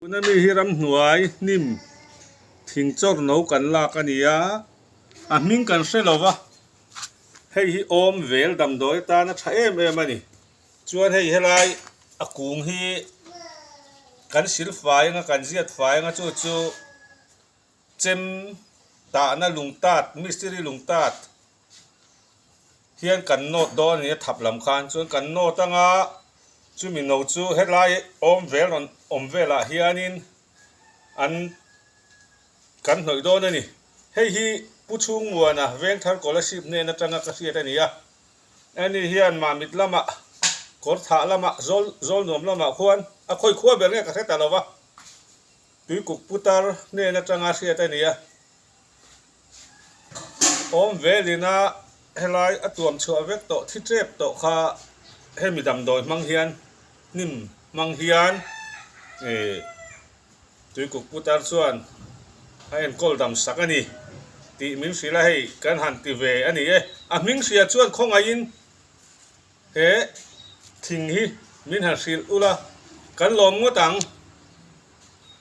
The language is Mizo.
Tuna mi hi ramhnuai hnim thing chawr no kan lak a ni a, a hming kan hre lo va, hei hi awm vel damdawi atana tha em em a ni. Chuan hei helai a kung hi kan sil fai anga kan ziat fai anga chu chu chem tahna lungtat mistiri lungtat hian kan nawt dawn a ni a thap lam khan chuan kan nawt anga chumi no chu helai awm vel rawn awm velah hianin an kan hnawih dawn a ni. Hei hi Pu Chhungmuana Vengthar Scholarship hnen atanga ka hriat a ni a. Ani hian Mahmit lamah kawr thah lamah zawl zawl nuam lamah khuan a khawi khua ber nge ka hre ta lo va, Tuikuk putar hnen atanga hriat a ni a. Awm velina helai a tuam chhuah vek tawh thi tep tawh kha hemi damdawi hmang hian hnim hmang hian ih Tuikuk putar chuan a enkawl dam sak a ni tih min hrilh a, hei kan han ti ve a ni e. A hming hria chuan khawngaihin he thing hi min han hrilh ula kan lawm ngawt ang.